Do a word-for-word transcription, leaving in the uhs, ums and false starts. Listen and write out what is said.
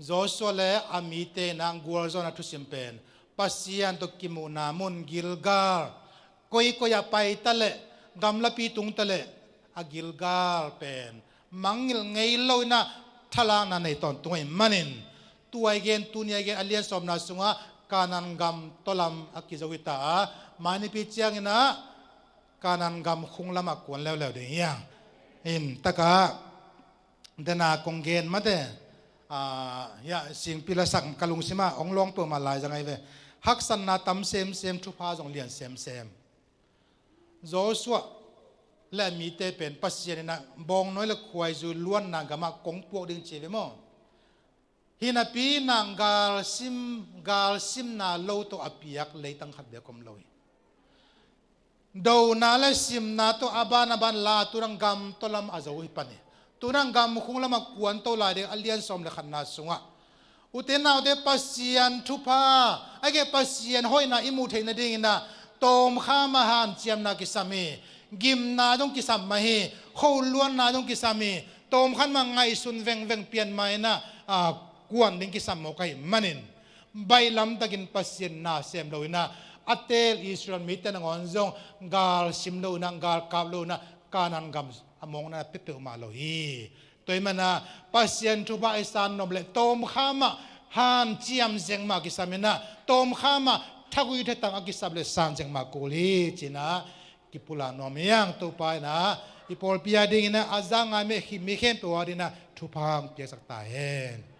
Joshua le a mite in ah gualzawhna thusim pen Pasian tawh kimuhna mun Gilgal, koikoi ah pai ta leh, gamlapi tung ta leh, a Gilgal pen mangngilh ngei lo in ah thalakna nei tawntung ahih manin, tua i gen, tuni a i gen a lian sawmna sungah Kanaan gam tawlam a kizo hi ta a, mai nipi ciangin ah Kanaan gam khung lamah kuan leuleu ding hi hang. In takah dena kong gen mate, ah, ya, singpi lasak ka lungsimah hong lawng peuhmah lai zang ahi ve. Haksatna tam semsem, thupha zong lian semsem. Joshua le a mite pen Pasian in ah bawngnawi le khuaizui luanna gamah kong puak ding ci ve maw? Hi napi in ah galsim, galsimna lo tawh a piak leitang khat bek om lo hi. Dona le simna tawh a ban a ban la, tu in ah gam tawlam a zo hi pan hi. Tu in ah gam khung lamah kuan to lai ding a lian sawm le khatna sungah. Ute naute, Pasian thupha, a geh Pasian hoihna i muh theih nadingin ah tawmkha mah hanciamna kisam hi. Gimna zong kisam mah hi. Kholuanna zong kisam hi. Tawmkhat mah ngaihsun vengveng pian mah in ah, ah, kuan ding kisam mawk ahih manin, baihlam takin Pasian na sem lo in ah, a teel Israel mite nangawn zong galsim lo in ah, galkap lo in ah, Kanaan gam a mawkna pia peuhmah lo hi. Tua ahih manin ah Pasian thupha i san nop leh tawmkha mah hanciam zeng mah kisam in ah, tawmkha mah thagui thatang a kisap leh san zeng mah kul hi ci-in ah kipulak nuam hi hang. Topa in ah i pawlpi a dingin ah, a za ngai mi khempeuh a dingin ah thupha hong piaksak ta hen.